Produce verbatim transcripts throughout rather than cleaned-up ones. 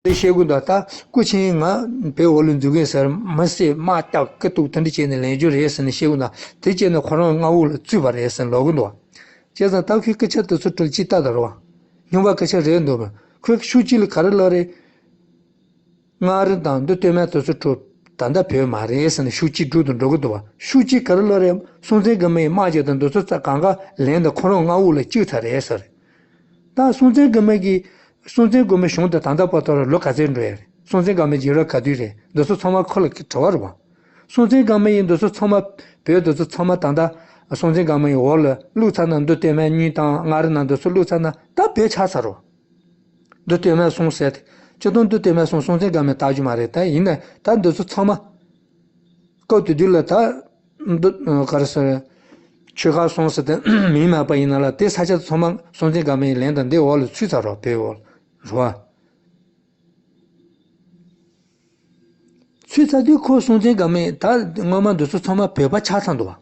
དེ་བཤད་གི་འདུག་ད་སྐུ་མཁྱེན་ང་བོད་འོག་ལ་འཛུལ་གི་ཟེར། མི་སྲིད། དམག་རྒྱག་གི་འདུག་དེ་འདྲ་བྱས་ནས་ལན་རྒྱུ་རེད་ཟེར་ནས་བཤད་གི་འདུག་དེ་བྱས་ནས་ཁོ་རང་མངའ་འོག་ལ་བཙུད་པ་རེད་ཟེར་ལབ་གི་འདུག་བྱས་ཙང་ད་ཁོའི་སྐད་ཆ་དེ་ཚོ་དྲིལ་ཅིག་ལྟ་དང་རོ། སྨྱོན་པ་སྐད་ཆ་རེད་འདུག་པ། ཁོས་ཤུགས་ཅིག་ལ་ག་རེ་ལབ་རེད། མངའ་རིས་དང་མདོ་སྟོད་སྨད་དེ་ཚོ་འཕྲོ་ད་ལྟ་བོད་མ་རེད་ཟེར་ནས་ཤུགས་ཅིག་སྦྲུལ་དུ་འགྲོ་གི་འདུག་བ། ཤུགས་ཅིག་ག་རེ་ལབ་རེད། སྲོང་བཙན་སྒམ་པོའི་དམག་རྒྱག་དང་འདི་ཚོ་ཚ་གང་ག་ལན་དང་ཁོ་རང་མངའ་འོག་ལ་བཅུག་ཚར་རེད་ཟེར། ད་སྲོང་བཙན་སྒམ་པོ་གི་སྲོང་བཙན་སྒམ་པོའི་གཞུང་དེ་ད་ལྟ་བར་དུ་ལོ་ག་ཚོད་འགྲོ་ཡ་རེད། སྲོང་བཙན་སྒམ་པོའི་རྒྱལ་རབས་ག་དུས་རེད། འདི་ཚོ་ཚང་མ་ཁོ་ལ་དྲི་བ་རེད་བ། སྲོང་བཙན་སྒམ་པོ་ཡིས་འདི་ཚོ་ཚང་མ་བོད་འདི་ཚོ་ཚང་མ་ད་ལྟ་སྲོང་བཙན་སྒམ་པོ་ཡི་འོག་ལ་བླུགས་ཚར་ན་མདོ་སྟོད་སྨད་གཉིས་དང་མངའ་རིས་ནང་འདི་ཚོ་བླུགས་ཚར་ན་ད་བོད་ཆགས་ཚར་རོ། མདོ་སྟོད་སྨད་གསུམ་ཟེར་ཏེ། སྤྱིར་བཏང་མདོ་སྟོད་སྨད་གསུམ་སྲོང་བཙན་སྒམ་པོས་བཏགས་རྒྱུ་མ་རེད། ད་ཡིན་ན་ད་འདི་ཚོ་ཚང་མ། སྐབས་དེ་དུས་ལ་ད། མདོ་ག་རེ་ཟེར། ཆོལ་ཁ་གསུམ་ཟེར་ཏེ་མིང་མ་པ་ཡིན་ན་ལ་དེ་ས་ཆ་ཚང་མ་སྲོང་བཙན་སྒམ་པོའི་ལན་དང་འདི་འོག་ལ་ཚུད་ཚར་རོ། བོད་འོག་ལ་རོ། ཚུད་ཚར་དུས་ཁོ་སྲོང་བཙན་སྒམ་པོས་ད་སྔོན་མ་འདི་ཚོ་ཚང་མ་བོད་པ་ཆགས་ཚར་འདུག་བ།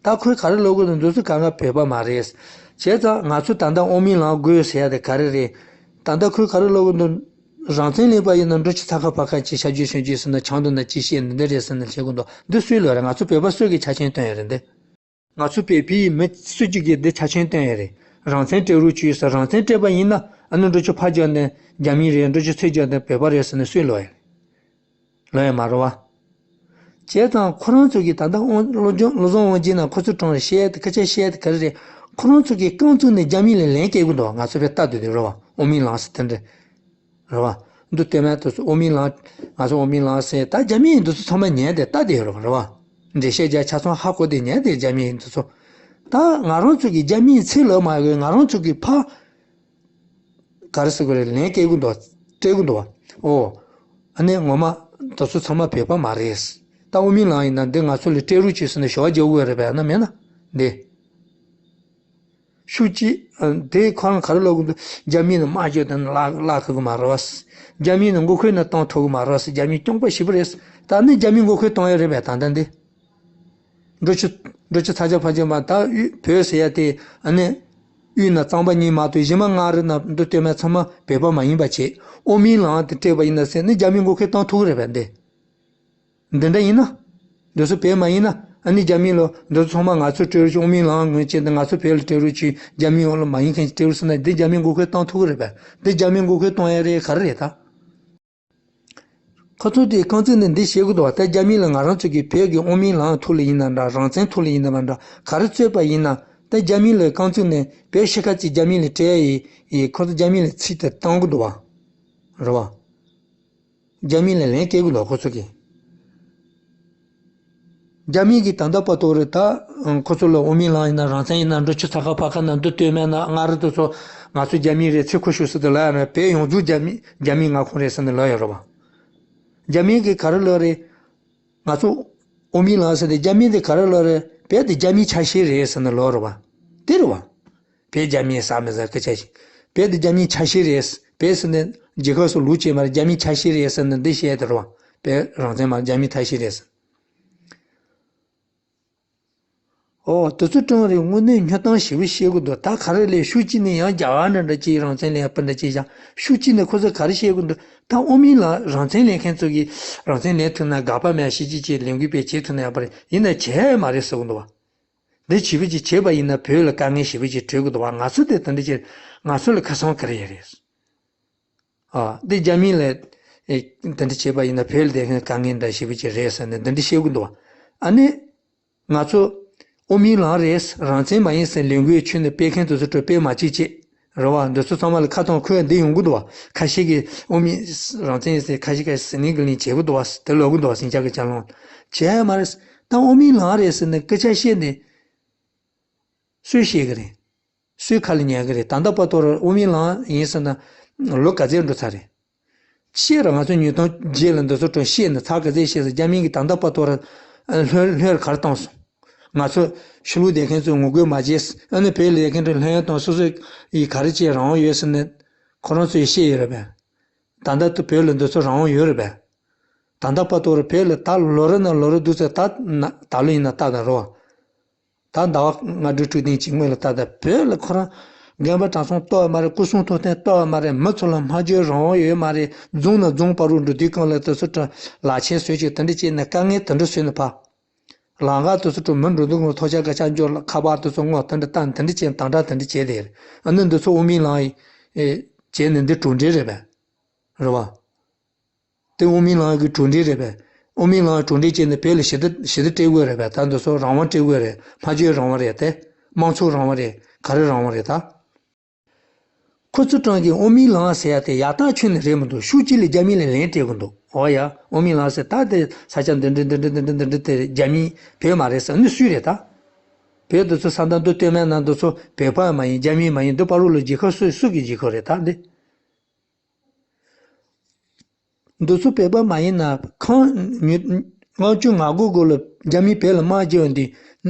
ད་ཁོས་ག་རེ་ལབ་དགོས་འདུག་འདི་ཚོ་གང་ག་བོད་པ་མ་རེད། བྱས་ཙང་ང་ཚོ་ད་ལྟ་དབུ་མའི་ལམ་དགོས་ཟེར་ཡ་དེ་ག་རེ་རེད། ད་ལྟ་ཁོས་ག་རེ་ལབ་དགོས་འདུག་རང་བཙན་ལེན་པ་ཡིན་ན་འབྲུག་ཆུ་ཚ་ཁ་ཕ་ཁ་ཅིག་ཤ་རྒྱུས་ཤུན་རྒྱུས་ཟེར་ན་ཆང་དུ་ན་ཅི་བཤད་འདི་འདྲ་རེད་ཟེར་ན་བཤད་དགོས་འདུག་འདི་སུའི་ལོ་རེད། ང་ཚོ་བོད་པ་སུ་གིས་ཆ་ཆེན་བཏོན་ཡོད་རེད་འདི། ང་ཚོ་བོད་པའི་མི་སུ་གཅིག་གིས་འདི་ཆ་ཆེན་བཏོན་ཡོད་རེད། རང་བཙན་སྤྲད་རོགས་བྱོས་ཟེར། རང་བཙན་སྤྲད་པ་ཡིན་ན་ཨ་ནི་འབྲུག་ཆུ་ཕར་རྒྱབ་ནས་རྒྱ་མི་རེད། འབྲུག་ཆུ་ཚུར་རྒྱབ་ནས་བོད་པ་རེད་ཟེར་ནས་སུས་ལབ་ཡོད་རེད། ལོས་ཡ་མ་རེད་བ། བྱས་ཙང་ཁོ་རང་ཚོ་གིས་ད་ལྟ་དབང་བློ་སྦྱོང་བློ་བཟང་དབང་རྒྱལ་ན་ཁོ་ཚོ་གྲོངས་རེད་བཤད་དེ་སྐད་ཆ་བཤད་དེ་ག་རེ་རེད། ཁོ་རང་ཚོ་གིས་རྐང་བཙུགས་ནས་རྒྱ་མི་ལ་ལན་སྐྱེལ་གི་འདུག་ང་ཚོ་བས་ལྟ་དུས་དེ་རེད་བ། དབུ་མའི་ལམ་ཟེར་དེ་འདྲ་རེད་བ། འདི་ལྟད་མོ་དེ་ཚོ་དབུ་མའི་ལམ་ང་ཚོ་དབུ་མའི་ལམ་ཟེར་ད་རྒྱ་མི་ཡིས་འདི་ཚོ་ཚང་མ་ཉན་དེ་ལྟ་དེ་ཡོད་རེད་བ། འགྲེལ་བཤད་རྒྱག་ཆ་ཚང་ཧ་གོ་དེ་ཉན་དེ་རྒྱ་མི་ཡིས་འདི་ཚོ། ད་ང་རང་ཚོ་གིས་རྒྱ་མིའི་ཚིག་ལབ་མ་དགོས། ང་རང་ཚོ་གིས་ཕ། ག་རེ་ཟེར་དགོས་རེད། ལན་སྐྱེལ་གི་འདུག་སྤྲད་གི་འདུག་བ། ཨོ། ཨ་ནི་ངོ་མ་དེ་ཚོ་ཚང་མ་བོད་པ་མ་རེད། ད་དབུ་མའི་ལམ་ཡིན་ན་འདི་ང་ཚོ་ལ་སྤྲད་རོགས་བྱོས་ཟེར་ནས་ཞུ་བ་རྒྱག་དགོས་རེད་པས་ན་མེད་ན། འདི། ཤུགས་ཀྱིས། ཨ། དེ་ཁོ་རང་ག་རེ་ལབ་གི་འདུག་རྒྱ་མི་ནི་དམག་རྒྱག་དང་གླགས་གླགས་ཁུར་གི་མ་རེད་བ། རྒྱ་མི་ནི་མགོ་འཁོར་ནང་བཏང་ཐུབ་གི་མ་རེད་བ། རྒྱ་མི་རྐྱང་པ་ཞེ་པོ་རེད། ད་ནི་རྒྱ་མི་མགོ་འཁོར་གཏོང་ཡ་རེད་པས་ད་ལྟ་འདི། འབྲུག་ཆུ། འབྲུག་ཆུ་ཚ་རྒྱ་ཕ་རྒྱ་མ་ད་དབུས་བོད་ཟེར་ཡ་དེ་ཨ་ནི། དབུས་ན་གཙང་པ་གཉིས་མ་གཏོགས་གཞན་མ་མངའ་རིས་ན་མདོ་སྟོད་སྨད་ཚང་མ་བོད་པ་མ་ཡིན་པ་བྱས། དབུ་མའི་ལམ་དེ་སྤྲད་པ་ཡིན་ན་ཟེར་ནི་རྒྱ་མི་མགོ་འཁོར་གཏོང་ཐུབ་གི་རེད་པས་འདི། འདི་འདྲ་ཡིན་ན། འདི་ཚོ་བོད་མ་ཡིན་ན་ཨ་ནི་རྒྱ་མི་ལོ་འདི་ཚོ་ཚང་མ་ང་ཚོ་སྤྲད་རོགས་བྱོས། དབུ་མའི་ལམ་ངོས་བྱས་ཏེ་ང་ཚོ་བོད་ལ་སྤྲད་རོགས་བྱོས། རྒྱ་མིའི་འོག་ལ་མ་ཡིན་མཁན་ཞིག་སྤྲད་རོགས་ཟེར་ན་འདི་རྒྱ་མིའི་མགོ་འཁོར་གཏོང་ཐུབ་ཀྱི་རེད་པས། འདི་རྒྱ་མིའི་མགོ་འཁོར་གཏོང་ཡ་རེད་ག་རེ་རེད་ད། ཁོ་ཚོ་དེ་རྐང་བཙུགས་ནས་འདི་བཤད་ཀྱི་འདུག་བ། ད་རྒྱ་མི་ལ་ང་རང་ཚོ་གི་བོད་ཀྱི་དབུ་མའི་ལམ་ཐོག་ལ་ཡིན་ན་འདྲ་རང་བཙན་ཐོག་ལ་ཡིན་ན་འདྲ་ག་རེ་རྩོད་པ་ཡིན་ན་ད་རྒྱ་མི་ལ་རྐང་བཙུགས་ནས་བོད་ཤི་ཁ་ཅིག་རྒྱ་མི་ལ་སྤྲད་ཡ་ཡི་ཁོ་ཚོ་རྒྱ་མི་ལ་ཚིག་དེ་བཏང་གི་འདུག་བ། རེད་བ། རྒྱ་མི་ལ་ལན་སྐྱེལ་གི་འདུག་ཁོ་ཚོ་གིས། རྒྱ་མི་གིས་ད་ལྟ་བར་དུ་རེད་ད། ཁོ་ཚོ་ལ་དབུ་མའི་ལམ་ཡིན་ན་རང་བཙན་ཡིན་ན་འབྲུག་ཆུ་ཚ་ཁ་ཕ་ཁ་ན་མདོ་སྟོད་སྨད་ན་མངའ་རིས་དེ་ཚོ་ང་ཚོ་རྒྱ་མི་རེད་ཚུར་ཁུར་ཤོག་ཟེར་དེ་ལབ་ཡ་རེད། བོད་ཡོངས་རྫོགས་རྒྱ་མི་རྒྱ་མིའི་མངའ་ཁོངས་རེད་ཟེར་ནས་ལབ་ཡོད་རེད་བ། རྒྱ་མི་གིས་ག་རེ་ལབ་རེད། ང་ཚོ་དབུ་མའི་ལམ་ཟེར་ཏེ་རྒྱ་མི་དེ་ག་རེ་ལབ་རེད། བོད་དེ་རྒྱ་མིའི་ཆ་ཤས་རེད་ཟེར་ནས་ལབ་རེད་བ། དེ་རེད་བ། བོད་རྒྱ་མིའི་ས་མིན་ཟེར་སྐད་ཆ་ཞིག་བོད་དེ་རྒྱ་མིའི་ཆ་ཤས་རེད། བོད་ཟེར་ནས་རྒྱལ་ཁབ་སུ་ལུགས་བྱས་མ་རེད། རྒྱ་མིའི་ཆ་ཤས་རེད་ཟེར་ནས་འདི་བཤད་དེ་རེད་བ། བོད་རང་བཙན་མ་རྒྱ་མིའི་ཐ་ཤས་རེད་ཟེར། ཨོ་དེ་ཚོ་ཀྲང་རེད། དངོས་གནས་སྨྱོ་གཏམ་ཞེ་པོ་བཤད་གི་འདུག་ད་ག་རེ་ལས་ཤུགས་གཅིག་ནས་ཡང་རྒྱ་གར་འདྲ་འདྲ་ཅིག་རང་བཙན་ལེན་པ་འདྲ་ཅིག་བཞག་ཤུགས་གཅིག་ནས་ཁོ་ཚོ་ག་རེ་བཤད་གི་འདུག་ད་དབུ་མའི་ལམ་རང་བཙན་ལེན་མཁན་ཚོ་གིས་རང་བཙན་ལེན་ཐུབ་ན་དགག་པ་མེད་ཤེས་ཀྱི་ཅིག་ལས་འགུལ་སྤེལ་བྱེད་ཐུབ་ན་ཡག་པ་རེད། ཡིན་ན་བྱས་མ་རེད་ཟེར་གི་འདུག་བ། འདི་ཞེ་པོ་ཅིག་བྱས་པ་ཡིན་ན་བོད་ལ་དཀའ་ངལ་ཞེ་པོ་ཅིག་འཕྲད་ཀྱི་འདུག་བ། ང་ཚོ་དེ་དེ་འདྲ་ཅིག་ང་ཚོ་ལ་ཁ་སང་ག་རེ་ཡོད་རེད། ཨ་འདི་རྒྱ་མི་ལ་ཨེ་དེ་འདྲ་བྱས་པ་ཡིན་ན་བོད་ལ་བསྡད་མཁན་དཀའ་ངལ་འདྲ་ཞེ་པོ་ཅིག་རེད་ཟེར་ནས་འདི་འདྲ་བཤད་ཀྱི་འདུག་བ། ཨ་ནི་ང་ཚོ་དབུ་མའི་ལམ་རེད་རང་བཙན་མ་ཡིན་ཟེར་ལས་འགུལ་ཁྱོན་ནས་སྤེལ་མཁན་དེ་ཚོ་ཁྲོད་སྤེལ་མ་བྱེད་ཅེས་རེད་བ། འདི་ཚོ་ཚང་མ་ལ་ཁ་གཏོང་ཁོས་འདི་ཡོང་གི་འདུག་བ། ཁ་ཤས་ཀྱིས་དབུ་མའི་རང་བཙན་ཡིན་ཟེར་ཁ་ཤས་ཀྱིས་ཟི་ལིང་གི་ལིང་བྱེད་ཀྱི་འདུག་བ་དེ་ལབ་ཀྱི་འདུག་བ། ཟིང་ཆ་གི་ཅ་ལོང་བྱས་མ་རེད། ད་དབུ་མའི་ལམ་རེད་ཟེར་ནས་སྐད་ཆ་བཤད་ནས། སུས་ཤེས་ཀྱི་རེད། སུའི་ཁ་ལ་ཉན་གྱི་རེད། ད་ལྟ་བར་དུ་དབུ་མའི་ལམ་ཡིན་ཟེར་ན་ལོ་ག་ཚོད་འགྲོ་ཚར་རེད། ཤེས་ར་ང་ཚོ་ཉིས་སྟོང་རྗེས་ལ་འདི་ཚོ་གྲོངས་ཤེས་ནས་ཚར་ག་ཚོད་ཤེས་ཟེར། རྒྱ་མི་གིས་ད་ལྟ་བར་དུ་ལྷོད་ལྷོད་གར་བཏང་སོང་། ང་ཚོ་ཕྱི་ལོགས་བསྡད་མཁན་ཚོས་ངོ་རྒོལ་མ་བྱས། ཨ་ནི་བོད་ལ་བསྡད་མཁན་ཚོས་ལྷོད་ཡངས་བཏང་སོ་སོ་ཡི་ག་རེ་བྱས་རང་དབང་ཡོད་ཟེར་ནས་ཁོ་རང་ཚོས་ཤེས་ཡོད་རེད་པས། ད་ལྟ་དུ་བོད་ལ་འདི་ཚོ་རང་དབང་ཡོད་རེད་པས། ད་ལྟ་བར་དུ་བོད་ལ་ད་ལོ་རེ་ནས་ལོ་རེ་བསྡུར་ཚེ་ད་ན་ད་ལོ་ཡིན་ན་ལྟ་དང་རོ། ད་ཟླ་བ་ལྔ་དྲུག་དྲུག་བདུན་གྱི་སྔོན་ལ་ལྟ་དང་བོད་ལ་ཁོ་རང་ རྒན་པ་དྲང་སྲོང་ལྟོ་བ་མ་རེད། སྐུ་སྲུང་ཐུབ་བསྟན་ལྟོ་བ་མ་རེད། མི་ཚོ་ལ་སྨྲ་བརྗོད་རང་དབང་ཡོད་མ་རེད། རྫོང་ནས་རྫོང་བར་རུ་འགྲོ་དུས་སྒང་ལ་དེ་ཚོ་ལ་ལག་ཆས་བཟོས་ཅིག་དེ་འདྲ་བྱས་ནས་དཀའ་ངལ་དེ་འདྲ་བཟོས་ནས་ཕར་ལམ་ཁ་དེ་ཚོ་མི་འགྲོ་འདུག་ངོ་ཐོག་ཆ་ག་ཆ་འཇོག་ལ་ཁ་པར་དེ་ཚོ་སྔོག་དེ་འདྲ་བཏང་དེ་འདྲ་བྱས་དམ་དྲག་དེ་འདྲ་བྱས་ཏེ་རེད། ཨ་ནི་འདི་ཚོ་དབུ་མའི་ལམ་ཡིན་བྱས་ནས་འདི་གྲུབ་འབྲས་རེད་པས། རེད་བ། དེ་དབུ་མའི་ལམ་གྱི་གྲུབ་འབྲས་རེད་པས། དབུ་མའི་ལམ་གྲུབ་འབྲས་བྱས་ནས་བོད་ལ་ཞི་བདེ་ཞི་བདེ་སྤྲད་དགོས་རེད་པས། ད་འདི་ཚོ་རང་དབང་སྤྲད་དགོས་རེད། སྨྲ་བརྗོད་རང་དབང་རེད་དེ། དམངས་གཙོ་རང་དབང་རེད། ག་རེ་རང་དབང་རེད་ད། ཁོ་ཚོ་གྲངས་ཀྱི་དབུ་མའི་ལམ་ཟེར་ཡ་དེ་ཡག་ཐག་ཆོད་ནི་རེད་མི་འདུག་ཤུགས་གཅིག་ལ་རྒྱ་མི་ལ་ལན་སྤྲད་དགོས་འདུག་འོ་ཡ། དབུ་མའི་ལམ་ཟེར་ད་དེ་ས་ཆ་འདི་འདྲ་འདི་འདྲ་འདི་འདྲ་འདི་འདྲ་དེ་རྒྱ་མིའི་བོད་མ་རེད་ཟེར་ནི་སུས་རེད་ད། བོད་འདི་ཚོ་ས་མཐའ་འདི་སྟོད་སྨད་ནང་འདི་ཚོ་བོད་པ་མ་ཡིན། རྒྱ་མི་མ་ཡིན། འདི་བར་རུ་ལ་རྒྱལ་ཁབ་སུ་སུ་གི་རྒྱལ་ཁབ་རེད་ད་འདི། འདི་ཚོ་བོད་པ་མ་ཡིན་ན་ཁང་ཉི་ལྔ་བཅུ་ང་དགུ་གོ་ལ་རྒྱ་མིས་བོད་ལ་དམག་རྒྱག་འདི་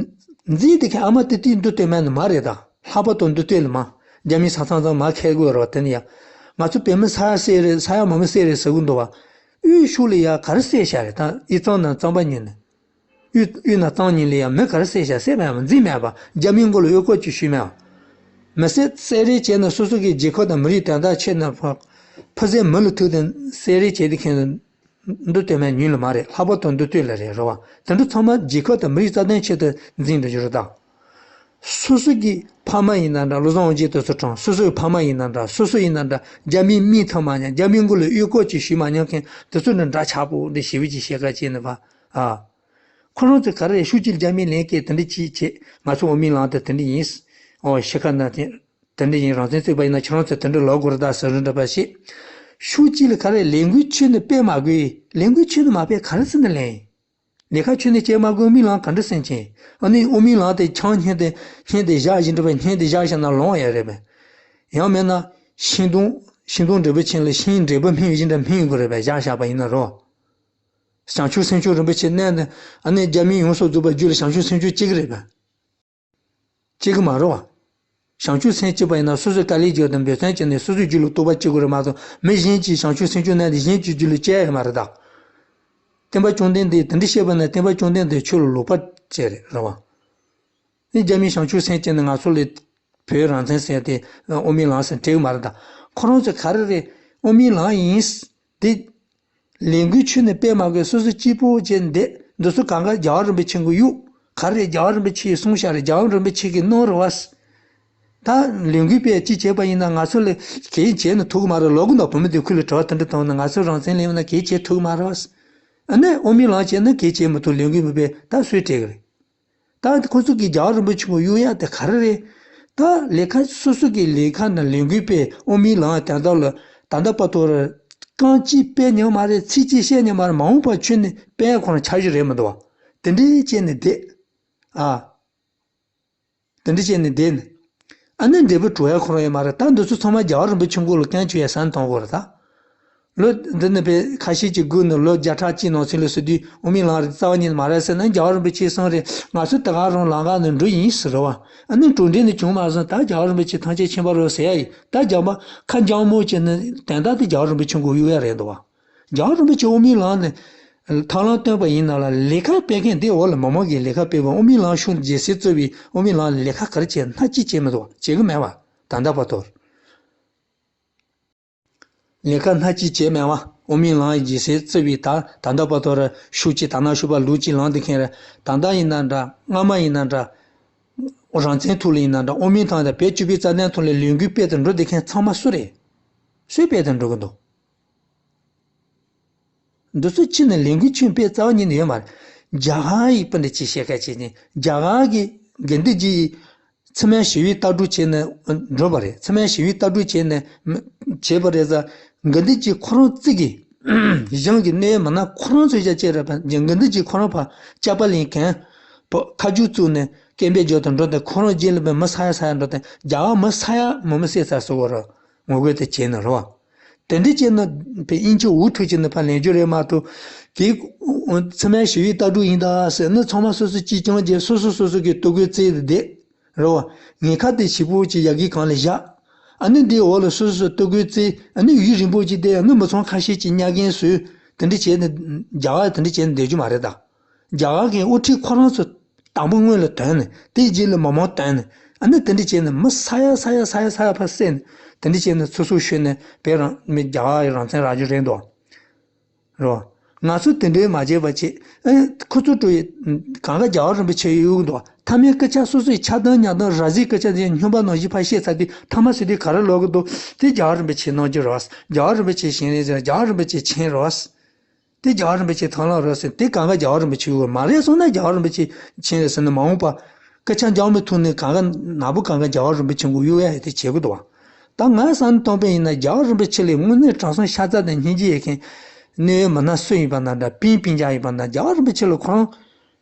འཛིན་དེ་ཁའི་ཨ་མ་ཏི་ཏི་འདི་སྟོད་སྨད་ནི་མ་རེད་ད། ལྷག་པར་དུ་འདི་སྟོད་ལ་མ་རྒྱ་མིའི་ས་མཚམས་ཚང་མ་ཁེལ་དགོས་རེད་བ། དེ་ནི་ཡ་ང་ཚོ་བོད་མི་ས་ཡ་བསད་རེད། ས་ཡ་མ་མི་བསད་རེད་ཟེར་གི་འདུག་བ། དབུས་ཕྱོགས་ལ་ཡ་ག་རེ་བསད་བཞག་རེད་ད། དབུས་གཙང་ནང་གཙང་པ་ཉིད་ནས། དབུས་དབུས་ན་གཙང་ཉིད་ལ་ཡང་མི་ག་རེ་བསད་བཞག་བསད་མེད་པ། འཛིན་མེད་པ། རྒྱ་མིའི་མགོ་ལ་གཡོག་སྐོར་གྱི་ཞུས་མེད་པ། མི་བསད་བསད་རེས་བྱས་ན་སོ་སོ་གི་རྒྱལ་ཁབ་དང་མི་རིགས་དོན་དག་ཆེད་ན་ཕ་ཕ་བསད་མི་ལ་ཐུག་དང་བསད་རེས་བྱས་ཏེ་ཁྱོད་འདི་སྟོད་སྨད་ཉིད་ལ་མ་རེད། ལྷག་པར་དུ་འདི་སྟོད་ལ་རེད་རེད་བ། དེ་འདྲ་ཚང་མ་རྒྱལ་ཁབ་དང་མི་རིགས་རྩ་དོན་ཆེད་དུ་འཛིན་འགྲོ་རྒྱུ་རེད་ད། སོ་སོ་གི་ཕ་མ་ཡིན་ན་འདྲ། བློ་བཟང་དབང་རྒྱལ་དེ་ཚོ་གྲོངས། སོ་སོའི་ཕ་མ་ཡིན་ན་འདྲ། སོ་སོ་ཡིན་ན་འདྲ། རྒྱ་མིའི་མིག་མཐོང་མ་མྱོང་། རྒྱ་མིའི་མགོ་ལ་གཡོག་སྐོར་གྱི་ཞུས་མ་མྱོང་མཁན་དེ་ཚོ་འདྲ་འདྲ་ཆགས་པོ་འདྲ་ཞེ་པོ་ཅིག་བཤད་ཁ་བྱས་ནས་ཕ། ཨ། ཁོ་རང་ཚོས་ག་རེ་ཤུགས་ཀྱིས་རྒྱ་མིའི་ལན་སྐད་དེ་འདྲ་ཅིག་བྱེད། ང་ཚོ་དབུ་མའི་ལམ་དེ་དེ་འདྲ་ཡིན། ཨོ་ཤི་ཁ་ན་དེ་དེ་འདྲ་ཡིན། རང་བཙན་བརྩིས་པ་ཡིན་ན་ཁྱེད་རང་ཚོས་དེ་འདྲ་ལབ་དགོས་རེད་ད་ཟེར་རེད་འདྲ་པ་ཞིག་ཤུགས་ཀྱིས་ལ་ག་རེ་ལས་འགུལ་ཁྱོན་ནས་སྤེལ་མ་དགོས། ལས་འགུལ་ཁྱོན་ནས་མ་སྤེལ་ག་རེ་ཟེར་ན་ལན་ཡིན། ལས་ཀ་ཁྱོན་ནས་བྱེད་མ་དགོས། དབུ་མའི་ལམ་ག་འདྲ་སེམས་ཅན། ཨ་ནི་དབུ་མའི་ལམ་དེ་ཆང་བསྙལ་ཏེ་བསྙལ་ཏེ་བཞག་བཞིན་འདྲ་པ། བསྙལ་ཏེ་བཞག་བཞག་ན་ལོང་ཡ་རེད་པས། ཡང་མིན་ན་ཤིང་སྡོང་ཤིང་སྡོང་འབྲས་བུ་ཆེན་ལ་ཤིང་འབྲས་བུ་སྨིན་བཞིན་འདྲ་སྨིན་དགོས་རེད་པས། བཞག་བཞག་པ་ཡིན་ན་རོ། བྱང་ཆུབ་སེམས་མཆོག་རིན་པོ་ཆེ་མནལ་ནས་ཨ་ནི་རྒྱ་མིའི་ཡོངས་སུ་རྫོགས་པའི་རྒྱུད་ལ་བྱང་ཆུབ་སེམས་མཆོག་སྐྱེ་གི་རེད་པས། སྐྱེ་གི་མ་རེད་བ། བྱང་ཆུབ་སེམས་སྐྱེས་པ་ཡིན་ན་སོ་སོའི་དཀའ་ལས་བརྒྱབ་དང་འབད་བརྩོན་བྱས་ནས་སོ་སོའི་རྒྱུད་ལ་རྟོགས་པ་སྐྱེ་དགོས་རེད་མ་གཏོགས། མི་གཞན་གྱིས་བྱང་ཆུབ་སེམས་མཆོག་མནལ་ཏེ་གཞན་གྱི་རྒྱུད་ལ་སྐྱེ་ཡ་ཡོད་མ་རེད་ད། སྟོན་པ་བཅོམ་ལྡན་འདས་དེ་འདྲ་བཤད་པ་ན་སྟོན་པ་བཅོམ་ལྡན་འདས་ཆོས་ལ་ལོག་པ་བྱས་རེད་རེད་བ། ནི་རྒྱ་མིའི་བྱང་ཆུབ་སེམས་ཅན་ནི་ང་ཚོ་ལ་བོད་རང་བཙན་ཟེར་ཏེ་དབུ་མའི་ལམ་ཟེར་བྲིས་གི་མ་རེད་ད། ཁོ་རང་ཚོ་ག་རེ་རེད། དབུ་མའི་ལམ་ཡིན་ཏེ། ལས་འགུལ་ཁྱོན་ནས་སྤེལ་མ་དགོས། སོ་སོ་གཅིག་པོ་བྱས་འདི་འདི་ཚོ་གང་ག་རྒྱལ་བ་རིན་པོ་ཆེ་གི་གཡུག་ག་རེ་རེད། རྒྱལ་བ་རིན་པོ་ཆེ་གིས་གསུངས་བཞག་རེད། རྒྱལ་བ་རིན་པོ་ཆེ་གིས་གནང་རེད་བ། ད་ལས་འགུལ་སྤེལ་གཅིག་བྱས་པ་ཡིན་ན་ང་ཚོ་ལ་གལ་བྱས་ན་ཐུག་གི་མ་རེད། ལོག་གི་འདུག་བུད་མེད་དེ་ཁུལ་ལ་དྲི་བ་དེ་འདྲ་བཏང་ན། ང་ཚོ་རང་བཙན་ལེན་ན་གལ་བྱས་ཐུག་གི་མ་རེད་བ། ཨ་ནི་དབུ་མའི་ལམ་བྱས་ན་གལ་བྱས་མི་ཐུབ། ལས་འགུལ་མི་སྤེལ། ད་སུས་སྤྲད་གི་རེད། ད་ཁོ་ཚོ་གིས་རྒྱལ་བ་རིན་པོ་ཆེ་གི་གཡུག་ཡ་དེ་ག་རེ་རེད། ད་ལས་ཀ་སོ་སོ་གི་ལས་ཀ་ནང་ལས་འགུལ་སྤེལ། དབུ་མའི་ལམ་དོན་དག་ལ་ད་ལྟ་བར་དུ་རྐང་གཅིག་སྤེལ་མྱོང་མ་རེད། ཚིག་གཅིག་བཤད་མྱོང་མ་རེད། མ་འོངས་པ་ཁྱོན་ནས་སྤེལ་ཁོ་རང་འཆར་གཞི་རེད་མི་འདུག་བ། དེ་འདྲའི་བྱས་ནས་བསྡད། ཨ། དེ་འདྲ་བྱས་ནས་བསྡད་ནས། ཨ་ནི་འབྲས་བུ་གྲུབ་ཡ་ཁོ་རང་ཡོད་མ་རེད། ད་འདི་ཚོ་ཚང་མ་རྒྱལ་བ་རིན་པོ་ཆེ་མགོ་ལ་སྐྱོན་བཅུག་ཡ་ཟན་གཏོང་དགོས་རེད་ད། ལོ་འདི་ནས་པའི་ཁ་ཤས་ཀྱིས་སྒུག་ནས་ལོ་བརྒྱ་ཕྲག་གཅིག་ནང་ཚུན་ལ་ཟེར་དུས་དབུ་མའི་ལམ་རེད་རྩ་བ་ཉིད་ནས་མ་རེད་ཟེར་ན། རྒྱལ་བ་རིན་པོ་ཆེས་གསུངས་རེད། ང་ཚོ་ད་ག་རང་ལམ་ཁ་ནས་འགྲོ་ཡིན་ཟེར་རེད་བ། ཨ་ནི་གྲུབ་འབྲས་ནི་བྱུང་མ་སོང་། ད་རྒྱལ་བ་རིན་པོ་ཆེ་ཐམས་ཅད་མཁྱེན་པ་རེད་ཟེར་ཡ་ཡིན། ད་རྒྱག་མ་ཁ་འཇམ་མོ་བྱས་ནས་དོན་དག་དེ་རྒྱལ་བ་རིན་པོ་ཆེ་མགོ་གཡུག་ཡ་རེད་འདུག་བ། རྒྱལ་བ་རིན་པོ་ཆེ་དབུ་མའི་ལམ་ནས་ཐབས་ལམ་སྟོན་པ་ཡིན་ན་ལ། ལས་ཀ་སྤེལ་མཁན་དེ་འོག་ལ་མི་མང་གིས་ལས་ཀ་སྤེལ་བ། དབུ་མའི་ལམ་ཤུགས་རྒྱལ་སྲིད་བརྩི་བའི་དབུ་མའི་ལམ་ལས་ཀ་ག་རེ་བྱས། སྣ་གཅིག་བྱས་མི་འདུག་བ། བྱེད་གི་མེད་བ། ད་ལྟ་བར་དུ། ལས་ཀ་སྣ་གཅིག་བྱས་མེད་བ། དབུ་མའི་ལམ་རྒྱལ་སྲིད་བརྩི་བའི་ད་ད་ལྟ་བར་དུ་ར་ཤུགས་ཀྱིས་ད་ན་ཤུགས་པ་ལུགས་ཀྱིས་ལངས་བསྡད་མཁན་རེད། ད་ལྟ་ཡིན་ན་འདྲ། སྔ་མ་ཡིན་ན་འདྲ། རང་བཙན་ཐོག་ལ་ཡིན་ན་འདྲ། དབུ་མའི་ཐང་དང་བོད་སྤྱི་པའི་རྩ་དོན་ཐོག་ལ་ལས་འགུལ་སྤེལ་དུ་འགྲོ་བསྡད་མཁན་ཚང་མ་སུ་རེད། སུས་སྤེལ་དུ་འགྲོ་གི་འདུག་འདི་ཚོ་ཕྱི་ནས་ལས་འགུལ་ཁྱོན་སྤེལ་རྩ་བ་ཉིད་ནས་ཡོད་མ་རེད། རྒྱ་གར་ཡིས་སྤུན་ཟླ་ཅིག་བཤད་ཁ་བྱེད་ཅིང་། རྒྱ་གར་གྱི་དགེ་འདུན་གྱིས་མཚམས་མེད་ཞི་བའི་ལྟ་གྲུབ་བྱས་ནས་འགྲོ་བ་རེད། མཚམས་མེད་ཞི་བའི་ལྟ་གྲུབ་བྱས་ནས་བྱས་པ་རེད་ཟེར། དགེ་འདུན་གྱིས་ཁོ་རང་ཚིག་གིས་གཞུང་གི་གནས་མིན་ན་ཁོ་རང་ཚོའི་རྒྱ་བསྐྱེད་རེད་པ། དགེ་འདུན་གྱིས་ཁོ་རང་ཕར་སྐྱག་པ་ལེན་མཁན་པོ་ཁ་རྒྱུག་བཙུགས་ནས་སྐད་འབོད་རྒྱག་ཏུ་འགྲོ་དེ། ཁོ་རང་རྗེས་ལ་མི་ས་ཡ་ས་ཡ་འགྲོ་དེ། རྒྱ་གར་མི་ས་ཡ་མི་མི་བསད་ཚར་སོང་བ་རེད། ངོ་རྒོལ་དེ་བྱས་ནས་རེད་བ། དེ་འདྲ་བྱས་ན་དཔེ་དབྱིན་ཇི་འུ་ཐུག་བྱས་ནས་ཕར་ལེན་རྒྱུ་རེད་མ་གཏོགས། དེ་མཚམས་མེད་ཞི་བའི་ལྟ་གྲུབ་ཡིན་ད་ཟེར་ནས་ཚང་མ་སོ་སོ་གཅིག་རྐྱང་བྱས། སོ་སོ་སོ་སོ་གི་ལྟོ་གོས་བཙལ་ཏེ་བསྡད་རེད་བ། ངན་ཁག་དེ་ཞིབ་པོ་ཅིག་ཡ་གི་གང་ལ་བཞག་ཨ་ནི་འདིའི་འོག་ལ་སོ་སོ་སོ་ལྟོ་གོས་བཙལ། ཨ་ནི་ཡུན་རིང་པོ་ཅིག་བསྡད། ཨ་ནི་མི་ཚང་ཁ་ཤས་ཅིག་གཉའ་རྒན་བཟོས། དེ་འདྲ་བྱས་ནས་རྒྱ་གར་དེ་འདྲ་བྱས་ནས་བསྡད་རྒྱུ་མ་རེད་ད། རྒྱ་གར་གྱི་དབུ་ཁྲིད་ཁོ་རང་ཚོ་དང་པོ་སྔོན་ལ་དོན་ནས། དེའི་རྗེས་ལ་མི་མང་དོན་ནས། ཨ་ནི་དེ་འདྲ་བྱས་ནས་མི་ས་ཡ་ས་ཡ་ས་ཡ་ས་ཡ་ཕར་བསད་ནས་དེ་འདྲ་བྱས་ནས་ཚུར་ཚུར་བཤོལ་ནས་བོད་རང་མི་རྒྱ་གར་ཡི་རང་བཙན་རག་རྒྱུ་རེད་འདུག་རོ། ང་ཚོ་དེ་འདྲའི་མ་བྱས་པ་བྱས། ཨེ། ཁོ་ཚོ་འགྲོ་ཡི། གང་ག་རྒྱལ་བ་རིན་པོ་ཆེ་ཡོད་འདུག་མཐའ་མའི་སྐད་ཆ་སོ་སོའི་ཆགས་སྡང་ཉམས་སྡང་ར་བཟིའི་སྐད་ཆ་དེ་སྨྱོན་པ་ནང་བཞིན་ཕར་བཤད་ཚར་དུས་མཐའ་མ་ཟེར་དུས་ག་རེ་ལབ་གི་འདུག་དེ་རྒྱལ་བ་རིན་པོ་ཆེ་གནང་རྒྱུ་རེད་བ། རྒྱལ་བ་རིན་པོ་ཆེ་བཞིན་རེད་ཟེར། རྒྱལ་བ་རིན་པོ་ཆེ་མཁྱེན་རེད་བ། དེ་རྒྱལ་བ་རིན་པོ་ཆེ་ཐང་ལག་རེད་ཟེར། དེ་གང་ག་རྒྱལ་བ་རིན་པོ་ཆེ་ཡོད་མ་རེད་སོང་ན་རྒྱལ་བ་རིན་པོ་ཆེ་མཁྱེན་རེད་ཟེར་ནས་མ་འོངས་པ་སྐད་ཆ་འཇགས་མི་ཐུབ་ནས་གང་ག་ནག་པོ་གང་ག་རྒྱལ་བ་རིན་པོ་ཆེ་མགོ་གཡུག་ཡ་ཡི་དེ་བྱེད་དགོས་འདུག་བ། ད་ངའི་བསམ་བློ་གཏོང་པ་ཡིན་ན་རྒྱལ་བ་རིན་པོ་ཆེ་ལས་དངོས་གནས་དྲང་སྲོང་ཤ་ཚ་དང་སྙིང་རྗེ་ཡོད་མཁན་གནད་ཡོད་མི་སྣ་སུ་ཡིན་པ་ན་འདྲ། སྤུན་སྤུན་ཀྱག་ཡིན་པ་ན་རྒྱལ་བ་རིན་པོ་ཆེ་ལ་ཁོ་རང་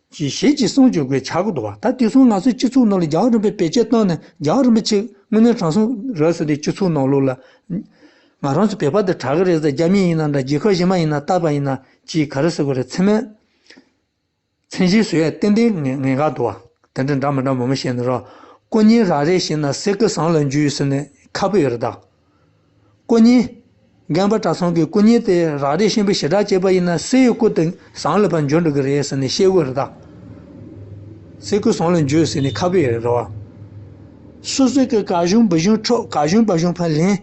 གིས་ཞེ་གཅིག་གསུང་བཅོས་དགོས་ཆགས་ཀྱི་འདུག་བ། ད་དེ་སོང་ང་ཚོའི་སྤྱི་ཚོགས་ནང་ལ་རྒྱལ་བ་རིན་པོ་ཆེ་བེད་སྤྱོད་བཏང་ནས་རྒྱལ་བ་རིན་པོ་ཆེ་དངོས་གནས་དྲང་སྲོང་རེད་ཟེར་ཏེ་སྤྱི་ཚོགས་ནང་ལོགས་ལ་ང་རང་ཚོ་བོད་པ་དེ་དྲག་གི་རེད་ཟེར། རྒྱ་མི་ཡིན་ན་འདྲ། རྒྱལ་ཁབ་གཞན་པ་ཡིན་ན་བལྟས་པ་ཡིན་ན་ཅིག་ག་རེ་ཟེར་དགོས་རེད། མཚན་སྨད་མཚན་གཞས་བཟོ་ཡ་ཏན་ཏན་ངེས་ངེས་འགལ་འདུག་བ། དེ་འདྲ་འདྲ་མི་འདྲ་མང་པོ་བཤད་ནས་རོ། སྐུ་བརྙན་རག་རེས་བྱས་ན་གསེར་སྐུ་ཟངས་ལ་འཇུ་ཟེར་ནས་ཁ་སྤུ་ཡོད་རེད་ད། སྐུ་བརྙན། རྒན་པ་གྲྭ་ཚང་གི་སྐུ་བརྙན་དེ་རག་རེས་ཆེན་པོ་ཞེ་དྲག་བྱས་པ་ཡིན་ན་གསེར་གྱི་སྐུ་དེ་ཟངས་ལ་ཕར་འགྱུར་འགྲོ་གི་རེད་ཟེར་ནས་བཤད་ཀྱི་ཡོད་རེད་ད། གསེར་སྐུ་ཟངས་ལ་འཇུ་ཟེར་ནས་ཁ་སྤུ་ཡོད་རེད་རོ། སོ་སོ་གི་ག་གཞུང་བུ་གཞུང་འཕྲོག་ག་གཞུང་བུ་གཞུང་ཕར་ལེན།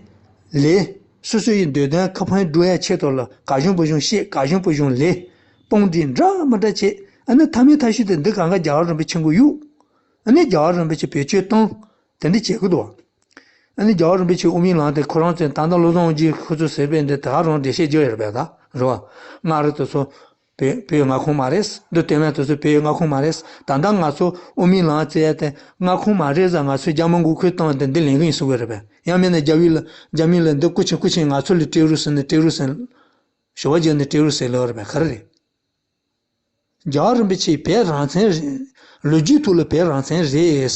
ལས། སོ་སོ་ཡི་འདོད་དོན་ཁེ་ཕན་སྒྲུབ་ཡ་ཆེད་དུ་ལ་ག་གཞུང་བུ་གཞུང་བཤད། ག་གཞུང་བུ་གཞུང་ལས། དཔུང་སྒྲིག་འདྲ་མི་འདྲ་བྱེད། ཨ་ནི་མཐའ་མའི་མཐའ་གཞུག་དེ་འདི་གང་ག་རྒྱལ་བ་རིན་པོ་ཆེ་མགོ་གཡུག་ཨ་ནི་རྒྱལ་བ་རིན་པོ་ཆེ་བེད་སྤྱོད་བཏང་། དེ་འདྲ་བྱེད་ཀྱི་འདུག་ཨ་ནི་རྒྱལ་བ་རིན་པོ་ཆེ་དབུ་མའི་ལམ་དེ་ཁོ་རང་ཚོས་ད་ལྟ་བློ་བཟང་དབང་འདུས་ཁོ་ཚོས་ཟེར་བས་འདི་ད་ག་རང་འགྲེལ་བཤད་རྒྱག་ཡོད་རེད་པས་ད་རེད་བ། སྔ་རེད་དེ་ཚོ། བོད་བོད་མངའ་ཁོངས་མ་རེད། འདི་དེ་མིན་དེ་ཚོ་བོད་མངའ་ཁོངས་མ་རེད། ད་ལྟ་ང་ཚོ་དབུ་མའི་ལམ་རྩེ་ཡ་དེ་མངའ་ཁོངས་མ་རེད་ཟེར། ང་ཚོས་རྒྱ་མི་མགོ་སྐོར་བཏང་དེ་འདི་ལེན་གི་ཡིན་གསུང་གི་རེད་པས། ཡང་མིན་ན་རྒྱ་བི་ལ་རྒྱ་མི་ལ་འདི་སྐུ་མཁྱེན་སྐུ་མཁྱེན་ང་ཚོ་ལ་སྤྲད་རོགས་ཟེར་ནས་སྤྲད་རོགས་ཟེར། ཞུ་བ་བརྒྱབ་ནས་སྤྲད་རོགས་ཟེར་ལབ་རེད་པས། ག་རེ་རེད། རྒྱལ་བ་རིན་པོ་ཆེ་བོད་རང་བཙན་རེད། ལོ་རྒྱུས་ཐོག་ལ་བོད་རང་བཙན་རེད།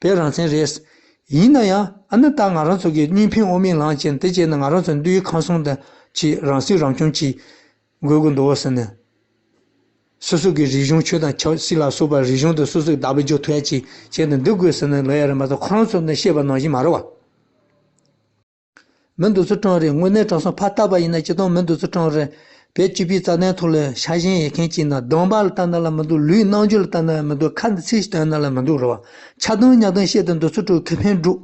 བོད་རང་བཙན་རེད། ཡིན་ན་ཡང་ཨ་ནི་ད་ང་རང་ཚོ་གི་གཉིས་ཕན་དབུ་མའི་ལམ་བྱས་ནས་དེ་བྱས་ནས་ང་རང་ཚོ་འདུལ་བའི་ཁམས་གསུམ་དང་ཅིག་རང་སྲིད་རང་སྐྱོང་ཅིག་དགོས་ཀྱི་འདུག་ཟེར་ནས། སོ་སོ་གི་རིག་གཞུང་ཆོས་དང་ཆབ་སྲིད་ལ་སོགས་པ་རིག་གཞུང་དེ་སོ་སོ་གི་བདག་པོ་རྒྱག་ཐུབ་ཡ་ཅིག་བྱས་ནས་འདུལ་དགོས་ཟེར་ནས་ལབ་ཡ་རེད་མ་གཏོགས་ཁོ་རང་ཚོ་ནས་བཤད་པ་ནང་བཞིན་མ་རེད་བ། མི་འདི་ཚོ་སྤྲང་རེད། དངོས་གནས་དྲང་སྲོང་ཕར་བལྟས་པ་ཡིན་ན་སྤྱིར་བཏང་མི་འདི་ཚོ་སྤྲང་རེད། བོད་སྤྱི་པའི་རྩ་དོན་ཐོག་ལ་ཤ་ཞེན་ཡོད་མཁན་ཅིག་ན་གདོང་པ་ལ་ལྟ་ན་ལ་མི་འདུག་ལུས་རྣམ་འགྱུར་ལ་ལྟ་ན་ལ་མི་འདུག་ཁ་འདི་ཚིག་ཞིག་བཏོན་ན་ལ་མི་འདུག་རེད་བ། ཆགས་སྡང་ཉམས་སྡང་བཤད་དེ་འདི་ཚོ་སྤྲང་ཁེ་ཕན་སྒྲུབ།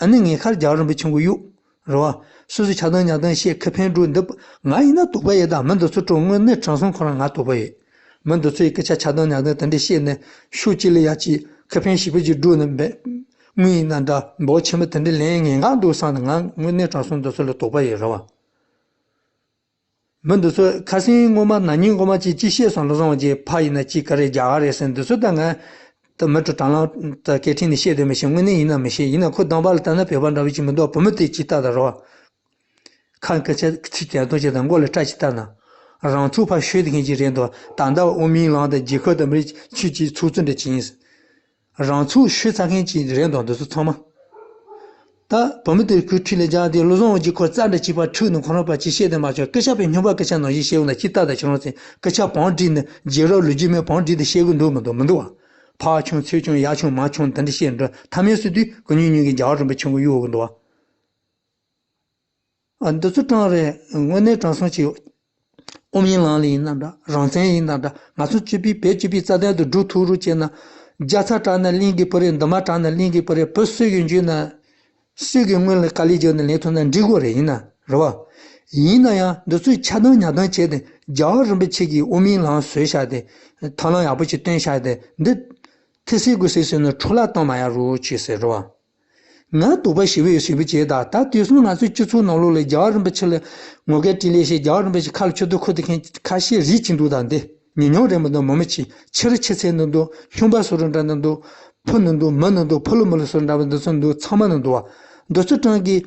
ཨ་ནི་ངས་ཁར་རྒྱལ་བ་རིན་པོ་ཆེ་མགོ་གཡུག་རེད་བ། སོ་སོ་ཆགས་སྡང་ཉམས་སྡང་བཤད་ཁེ་ཕན་སྒྲུབ་འདི་ང་ཡིན་ན་དོགས་པ་ཡོད། ད་མི་འདི་ཚོ་སྤྲང་དངོས་གནས་དྲང་སྲོང་ཁོ་རང་ང་དོགས་པ་ཡོད། མི་འདི་ཚོ་ཡི་སྐད་ཆ་ཆགས་སྡང་ཉམས་སྡང་དེ་འདྲ་བཤད་ནས་ཤུགས་ཅིག་ལ་ཡ་ཅིག་ཁེ་ཕན་ཞེ་པོ་ཅིག་སྒྲུབ་ནས་འབད། དངུལ་ཡིན་ན་འདྲ་འབོར་ཆེན་པོ་དེ་འདྲ་ལེན་ངེས་འགལ་འདུག་བསམ་ནས་ང་དངོས་གནས་དྲང་སྲོང་འདི་ཚོ་ལ་དོགས་པ་ཡོད་རེད་བ། མི་འདི་ཚོ་ཁ་སང་སྔོན་མ་ན་ནིང་སྔོན་མ་ཅིག་ཅིག་བཤད་སོང་། བློ་བཟང་དབང་འདུས་ཕར་ཡིན་ན་ཅིག་ག་རེ་རྒྱ་གར་རེད་ཟེར། འདི་ཚོ་ད་ང་ད་མི་འགྲོ་དྲ་ལམ་ད་སྐད་འཕྲིན་ནས་བཤད་དོན་མི་ཤེས། དངོས་གནས་ཡིན་ན་མི་ཤེས། ཡིན་ན་ཁོ་གདོང་པ་ལ་ལྟ་ན་བོད་པ་འདྲ་བོ་ཅིག་མི་འདུག་བུ་མོ་དེ་ཅིག་ལྟ་ད་རོ། ཁ་སྐད་ཆ་ཚིག་དེ་ཐོག་ཆེ་དང་མགོ་ལ་སྐྲ་ཅིག་བཏགས་ན། རང་ཚུགས་ཕར་ཤོད་དེ་མཁན་ཅིག་རེད་འདུག་ད་ལྟ་དབུ་མའི་ལམ་དང་རྒྱལ་ཁབ་དང་མི་རིགས་ཆོས་ཀྱི་ཚོགས་གཙོ་འདྲ་ཅིག་ཡིན། རང་ཚུགས་ཤོད་ཚར་མཁན་ཅིག་རེད་འདུག་འདི་ཚོ་ཚང་མ། ད་བུ་མོ་དེ་ཁོའི་འཁྲིས་ལ་སྦྱར་ཏེ་བློ་བཟང་དབང་འདུས་ཁོ་རྩ་འདྲ་ཅིག་ཕར་འཁྲུག་ནས་ཁོ་རང་ཕར་ཅིག་བཤད་དེ་མ་ཆོག་སྐད་ཆ་པའི་སྨྱོན་པ་སྐད་ཆ་ནང་བཞིན་བཤད་འོང་ན་ཅིག་ལྟ་ད་ཁྱེད་རང་ཚོས་སྐད་ཆ་བང་བསྒྲིགས་ནས་རྗེས་རབས་ལོ་རྒྱུས་མེད་བང་བསྒྲིགས་ཏེ་བཤད་གི་འདུག་མི་འདུག་མི་འདུག་བ། ཕར་ཆུང་ཚུར་ཆུང་ཡར་ཆུང་མར་ཆུང་དེ་འདྲ་བཤད་འགྲོ་ཐ་མའི་སྲིད་དུས་གུ་ཉུང་ཉུང་གི་རྒྱལ་བ་རིན་པོ་ཆེ་མགོ་གཡུག་གི་འདུག་བ། ཨ། འདི་ཚོ་སྤྲང་རེད། དངོས་གནས་དྲང་སྲོང་ཅིག་དབུ་མའི་ལམ་ལ་ཡིན་ན་འདྲ། རང་བཙན་ཡིན་ན་འདྲ། ང་ཚོ་སྤྱི་པའི་བོད་སྤྱི་པའི་རྩ་དོན་དུ་སྒྲུབ་ཐུབ་རོགས་བྱས་ན། རྒྱ་ཚ་དྲགས་ན་གླིང་གི་བུ་རེད། འདབ་མ་དྲགས་ན་གླིང་གི་བུ་རེད། བུ་སུ་གི་འཇུས་ན། སུ་གི་སྔོན་ལ་དཀའ་ལས་བརྒྱབ་ན་ལེན་ཐུབ་ན་འགྲིག་གོ་རེད། ཡིན་ན་རེད་བ། ཡིན་ན་ཡང་འདི་ཚོས་ཆགས་སྡང་ཉམས་སྡང་བྱས་ཏེ་རྒྱལ་བ་རིན་པོ་ཆེ་གིས་དབུ་མའི་ལམ་བཟོས་བཞག་སྟེ། ཐབས་ལམ་ཡག་པོ་ཅིག་བཏོན་བཞག་སྟེ་འདི། ཐེ་སེ་གུ་སེ་ཟེར་ནས་འཕྲོ་བརླག་བཏང་མ་ཡ་རོགས་བྱས་ཟེར་རེད་བ། ང་དོགས་པ་ཞེ་པོ་ཡོད་ཞེ་པོ་བྱས་ད། ད་དུས་སང་ང་ཚོའི་སྤྱི་ཚོགས་ནང་ལོགས་ལ་རྒྱལ་བ་རིན་པོ་ཆེ་ལ་ངོ་རྒོལ་དྲིས་ལན་བྱས། རྒྱལ་བ་རིན་པོ་ཆེ་ཁ་ལ་མཆུ་ཏོ་ཁུར་དེ་མཁན་ཁ་ཤས་རིགས་ཅིག་འདུག་ད་འདི་ཉེ་ཉོག་རེད་མི་འདུག་མི་མི་ཆེ་ཆེ་རུ་ཆེ་ཚད་འདུག་འདུག་ཁྱུང་པ་བཟོ་རུ་འདྲ་འདུག་འདུག་ཕུ་འདུག་འདུག་མི་འདུག་འདུག་ཕུ་ལུ་མི་ལུ་བཟོ་འདྲ་འདུག་འདུག་ཚོ་འདུག་ཚང་མ་འདུག་འདུག་བ། འདི་ཚོ་གྲངས་ཀྱིས་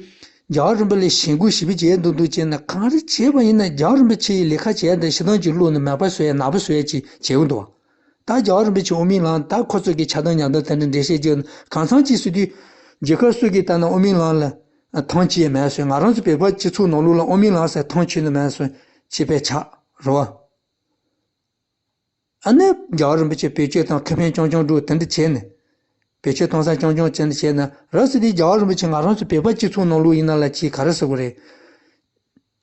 རྒྱལ་བ་རིན་པོ་ལ་ཞེན་སྐུལ་ཞེ་པོ་བྱས་འདུག་འདུག་བྱས་ན་གང་རེ་བྱས་པ་ཡིན་ན་རྒྱལ་བ་རིན་པོ་ཆེ་ཡི་ལས་ཀ་བྱས་ཏེ་ཞེ་སྡང་ཅིག་བླུགས་ནས་མེད་པ་བཟོ་ཡ་ནག་པོ་བཟོ་ཡ་ཅིག་བྱེད་འདུག་བ། ད་རྒྱལ་བ་རིན་པོ་ཆེ་དབུ་མའི་ལམ་ད་ཁོ་ཚོ་གི་ཆགས་སྡང་ཉམས་སྡང་དེ་འདྲ་འགྲེལ་བཤད་བརྒྱབ་ན་གང་འཚམ་ཅིག་ཟེར་དུས། རྒྱལ་ཁབ་སུ་གིས་ལྟ་ན་དབུ་མའི་ལམ་ལ་མཐོང་ཆེན་མེད་ཟེར། ང་རང་ཚོ་བོད་པ་སྤྱི་ཚོགས་ནང་ལོགས་ལ་དབུ་མའི་ལམ་ཟེར་མཐོང་ཆེན་ནི་མེད་ཟེར་བྱས་པའི་ཆགས་རེད་བ། ཨ་ནི་རྒྱལ་བ་རིན་པོ་ཆེ་བེད་སྤྱོད་དང་ཁེ་ཕན་རྐྱང་རྐྱང་སྒྲུབ་དེ་འདྲ་བྱས་ནས། བེད་སྤྱོད་གཏོང་ས་རྐྱང་རྐྱང་བྱས་ནས་བྱས་ན་ར་སི་དེ་རྒྱལ་བ་རིན་པོ་ཆེ་ང་རང་ཚོ་བོད་པ་སྤྱི་ཚོགས་ནང་ལོགས་ཡིན་ན་ལ་ཅིག་ག་རེ་ཟེར་དགོས་རེད།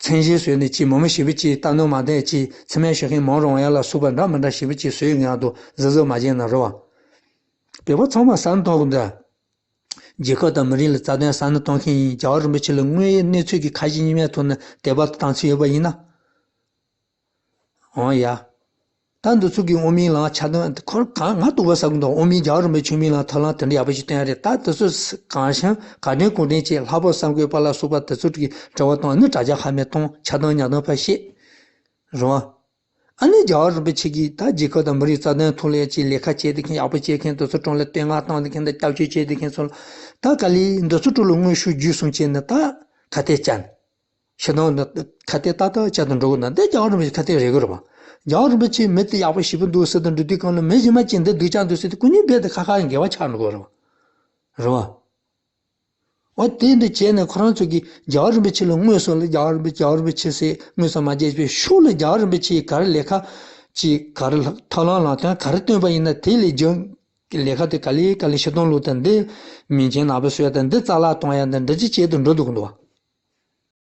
མཚན་གཞི་བཟོས་ནས་ཅིག་མི་མི་ཞེ་པོ་ཅིག་ལྟ་ནོར་མ་བསྟན་ཅིག་མཚན་སྨད་ཞུ་མཁན་མང་རུང་བ་ཡ་ལ་སོགས་པ་འདྲ་མི་འདྲ་ཞེ་པོ་ཅིག་བཟོས་ཡོད་ངེས་འདུག་གཟབ་གཟབ་མ་བྱས་ན་རེད་བ། བོད་པ་ཚང་མ་བསམ་ཐོག་གི་འདུག་རྒྱལ་ཁབ་དང་མི་རིགས་ལ་རྩ་དོན་བསམ་བློ་གཏོང་མཁན་ཡིན། རྒྱལ་བ་རིན་པོ་ཆེ་ལ་དངོས་ཡོད་གནས་ཚུལ་གྱི་ཁ་ཞེ་གཉིས་མེད་ཐོག་ནས་དད་པ་བཏང་ཚུལ་ཡོད་པ་ཡིན་ན། འོང་ཡ། ད་འདི་ཚོ་གི་དབུ་མའི་ལམ་ཆ་དོན་ཁོ་གང་ང་རྟོགས་པ་ཟ་གི་འདུག་དབུ་མའི་རྒྱལ་བ་རིན་པོ་ཆེ་དབུ་མའི་ལམ་ཐབས་ལམ་དེ་འདྲ་ཡག་པོ་ཞིག་སྟོན་ཡ་རེད། ད་དེ་ཚོ་གང་ཤང་ག་དྲན་གོ་དྲན་བྱས། ལྷག་པར་བསམ་དགོས་པ་ལ་སོགས་པ་དེ་ཚོ་གི་དྲི་བ་བཏང་ནི་དྲ་རྒྱ་ཁ་མེད་གཏོང་། ཆ་དོན་ཉ་དོན་ཕར་བཤད། རེད་བ། ཨ་ནི་རྒྱལ་བ་རིན་པོ་ཆེ་གིས་ད་རྒྱལ་ཁབ་དང་མི་རིགས་རྩ་དོན་ཐོག་ལ་ཅིག་ལས་ཀ་བྱས་བསྡད་མཁན། ཡག་པོ་བྱེད་མཁན་དེ་ཚོ་དྲུང་ལ་བསྟོད་བསྔགས་བཏང་བསྡད་མཁན་དང་སྐྱབས་བཅོལ་བྱས་བསྡད་མཁན་ཚོ་ལ། ད་ག་ལེ་འདི་ཚོ་དྲུང་ལ་དངོས་ཤུགས་བརྒྱུད་གསུམ་བྱས་ནས་ད་ཁ་གཏད་བཅག་ནས། ཤི་དང་ཁ་གཏད་ཏག་ཏག་བཅག་ཏུ་འགྲོ་གི་ན། འདི་རྒྱལ་བ་རིན་པོ་ཆེ་ཁ་གཏད་རེད་གི་རེད་བ། རྒྱལ་བ་རིན་པོ་ཆེ་མི་དེ་ཡག་པོ་ཞེ་པོ་འདུག་ཟེར་དུ་འགྲོ་དུས་གང་ལ་མི་གཞན་མ་ཅིག་འདི་སྡུག་ཅག་འདུག་ཟེར་དུས་སྐུ་ཉིད་རྦད་དེ་ཁ་ཁ་འགལ་བ་ཆགས་འགྲོ་གི་རེད་བ། རེད་བ། འོ་དེ་འདྲ་བྱས་ནས་ཁོ་རང་ཚོ་གིས་རྒྱལ་བ་རིན་པོ་ཆེ་ལ་དངོས་སུ་ལ་རྒྱལ་བ་རིན་པོ་རྒྱལ་བ་རིན་པོ་ཆེ་ཟེར་དངོས་སུ་མ་བརྗོད་པའི་ཤུགས་ལ་རྒྱལ་བ་རིན་པོ་ཆེས་ག་རེ་ལས་ཀ་ཅིག་ག་རེ་ལྷག་ཐབས་ལམ་ལམ་སྟོན་ག་རེ་སྟོན་པ་ཡིན་ན། དེ་ལས་རྒྱུན་གྱི་ལས་ཀ་དེ་ག་ལེ་ག་ལེ་ཤི་དང་ལུགས་དང་འདི་མིང་ཅན་ནག་པོ་བཟོ་ཡ་དང་འདི་རྩ་བརླག་གཏོང་ཡ་དང་འདི་ཅི་བྱེད་དུ་འགྲོ་འདུག་གི་འདུག་བ།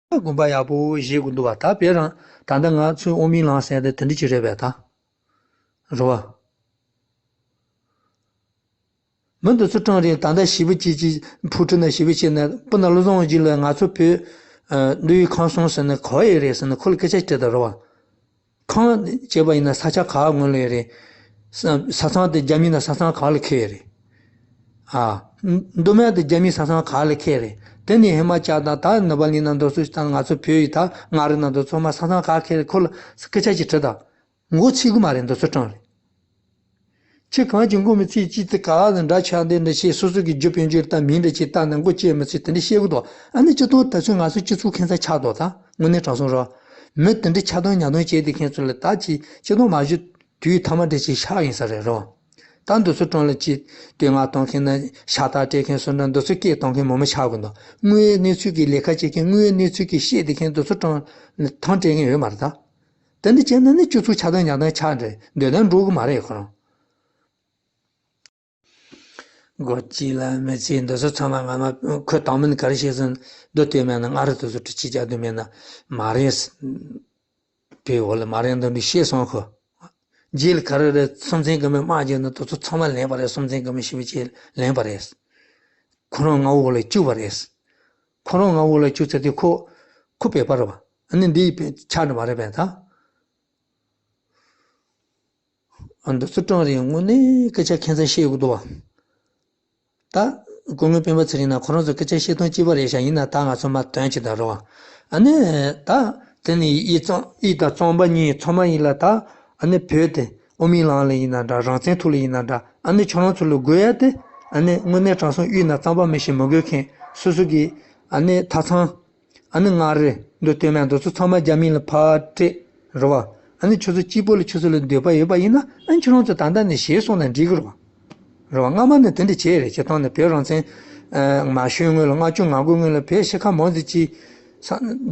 དགོངས་པ་ཡག་པོ་བཞེས་དགོས་འདུག་བ། ད་དཔེ་རང་ད་ལྟ་ང་ཚོའི་དབུ་མའི་ལམ་ཟེར་དེ་དེ་འདྲ་ཅིག་རེད་པས་ད། རེད་བ། མི་འདི་ཚོ་གྲངས་རེད། ད་ལྟ་ཞེ་པོ་ཅིག་ཅིག་ཕུ་ཁྲི་ན་ཞེ་པོ་ཅིག་ན་སྤུ་ན་བློ་བཟང་དབང་རྒྱལ་ལ་ང་ཚོ་བོད་ཨ་འདུལ་བའི་ཁང་གསུམ་ཟེར་ནས་ག་བ་ཡོད་རེད་ཟེར་ནས་ཁོ་ལ་སྐད་ཆ་དྲིས་དང་། རེད་བ། ཁང་བྱས་པ་ཡིན་ན་ས་ཆ་ག་བ་སྔོན་ལ་ཡོད་རེད། ས་ས་ཚང་དེ་རྒྱ་མི་ན་ས་ཚང་ག་བ་ལ་ཁེལ་ཡོད་རེད། ཨ། མདོ་སྨད་དེ་རྒྱ་མི་ས་ཚང་ག་བ་ལ་ཁེལ་རེད། དེ་ནས་ཧི་མ་ཅལ་དང་ད་ནེ་པ་ལི་ན་འདི་ཚོ་ད་ང་ཚོ་བོད་ཡི་ད་མངའ་རིས་ན་འདི་ཚོ་མ་ས་ཚང་ག་བ་ཁེལ་རེད། ཁོ་ལ་སྐད་ཆ་ཅིག་དྲིས་དང་། མགོ་ཚོས་གི་མ་རེད། འདི་ཚོ་གྲངས་རེད། ཁྱི་གང་གི་མགོ་མི་ཚོས་ཅི་ཚེ་ག་ལ་འདྲ་ཆགས་འདི་འདྲ་བྱས། སོ་སོ་གི་རྒྱུ་དཔལ་འབྱོར་དང་མིང་འདྲ་ཅིག་བཏགས་ནས་མགོ་བཅད་མི་ཚོས་དེ་འདྲ་བཤད་གི་འདུག་ཨ་ནི་སྤྱི་ཚོགས་ད་ཚོད་ང་ཚོ་སྤྱི་ཚོགས་ཁེ་མཚར་ཆགས་འདུག་ད་དངོས་གནས་དྲང་སྲོང་རོ། མི་དེ་འདྲ་ཆགས་སྡང་ཉམས་སྡང་བྱས་བསྡད་མཁན་ཚོ་ལ་ད་ཅི་སྤྱི་ཚོགས་མ་བཞུགས་དུས་ཐ་མ་འདྲ་ཅིག་ཤག་ཡིན་ས་རེད་རོ། ད་འདི་ཚོ་གྲོང་ལ་ཅི་བསྟོད་བསྔགས་གཏོང་མཁན་ན་ཤ་སྟག་སྤྲད་མཁན་སུ་འདྲ་འདི་ཚོ་སྐད་གཏོང་མཁན་མང་མང་ཆགས་གི་འདུག་དངོས་ཡོད་གནས་ཚུལ་གྱི་ལས་ཀ་བྱེད་མཁན་དངོས་ཡོད་གནས་ཚུལ་གྱི་བཤད་བསྡད་མཁན་འདི་ཚོ་གྲོང་ལ་ཐང་སྤྲད་མཁན་ཡོད་མ་རེད་ད། དེ་འདྲ་བྱས་ན་ནི་སྤྱི་ཚོགས་ཆགས་སྡང་ཉམས་སྡང་ཆགས་འདྲ་འདོད་དོན་འགྲོ་གི་མ་རེད་ཁོ་རང་། སྒོ་གཅིག་ལ་མི་ཚེ་འདི་ཚོ་ཚང་མ་ང་མ་ཁོས་དང་མིན་ག་རེ་བཤད་ཟིན་འདི་ལྟོས་མེད་ན་ང་རེ་དུ་སུ་ཁྲི་ཆི་བྱ་དུ་མེད་ན་མ་རེད། དེའི་འོག་ལ་མ་རེད་འདི་འདྲ་བཤད་སོང་ཁོ། རྗེས་ལ་ག་རེ་རེད་སུམ་རྩེན་དགའ་མོས་དམག་རྒྱབ་ན་དུ་ཚོ་ཚང་མ་ལེན་པ་རེད། སུམ་རྩེན་དགའ་མོས་ཞིབ་བྱས་ལེན་པ་རེད། ཁོ་རང་ང་འོག་ལ་བཅུག་པ་རེད། ཁོ་རང་ང་འོག་ལ་བཅུག་ཚེ་དེ་ཁོ་ཁོ་བོད་པ་རེད་བ། ཨ་ནི་འདི་ཡི་ཆགས་འདྲ་མ་རེད་པས་ད། འདི་ཚོ་གྲངས་རེད། དངོས་གནས་སྐད་ཆ་ཁྱད་མཚར་བཤད་དགོས་འདུག་བ། ད་སྐུ་ངོ་སྤེན་པ་ཚེ་རིང་ན་ཁོ་རང་ཚོ་སྐད་ཆ་བཤད་སྟངས་གཅིག་པ་རེད་ཤག་ཡིན་ན་ད་ང་ཚོ་མ་དོན་གཅིག་ད་རོ། ཨ་ནི་ད་དེ་ནི་ཡིད་གཙང་ཡིད་དང་གཙང་པ་གཉིས་ཚང་མ་ཡིན་ལ་ད་ཨ་ནི་བོད་དེ་དབུ་མའི་ལམ་ལ་ཡིན་ན་འདྲ་རང་བཙན་ཐོག་ལ་ཡིན་ན་འདྲ་ཨ་ནི་ཁྱོད་རང་ཚོ་ལ་དགོས་ཡ་དེ་ཨ་ནི་དངོས་གནས་དྲང་སྲོང་དབུས་ན་གཙང་པ་མི་ཞིག་མི་དགོས་མཁན་སོ་སོ་གི་ཨ་ནི་ཐ་ཚང་། ཨ་ནི་མངའ་རིས་འདི་སྟོད་སྨད་འདི་ཚོ་ཚང་མ་རྒྱ་མི་ལ་ཕར་སྤྲད་རེད་བ། ཨ་ནི་ཁྱོད་ཚོ་གཅིག་པོ་ལ་ཁྱོད་ཚོ་ལ་འདོད་པ་ཡོད་པ་ཡིན་ན་ཨ་ནི་ཁྱོད་རང་ཚོ་ད་ལྟ་ནས་གཞས་གསུངས་ན་འགྲིག་གི་རེད་བ། རེད་བ། སྔ་མ་ནས་དེ་འདྲ་བྱས་རེད། སྤྱིར་བཏང་ནས་བོད་རང་བཙན་མ་ཤོར་སྔོན་ལ་ལྔ་བཅུ་ང་དགུ་སྔོན་ལ་བོད་ཤི་ཁ་མང་ཙི་ཅིག་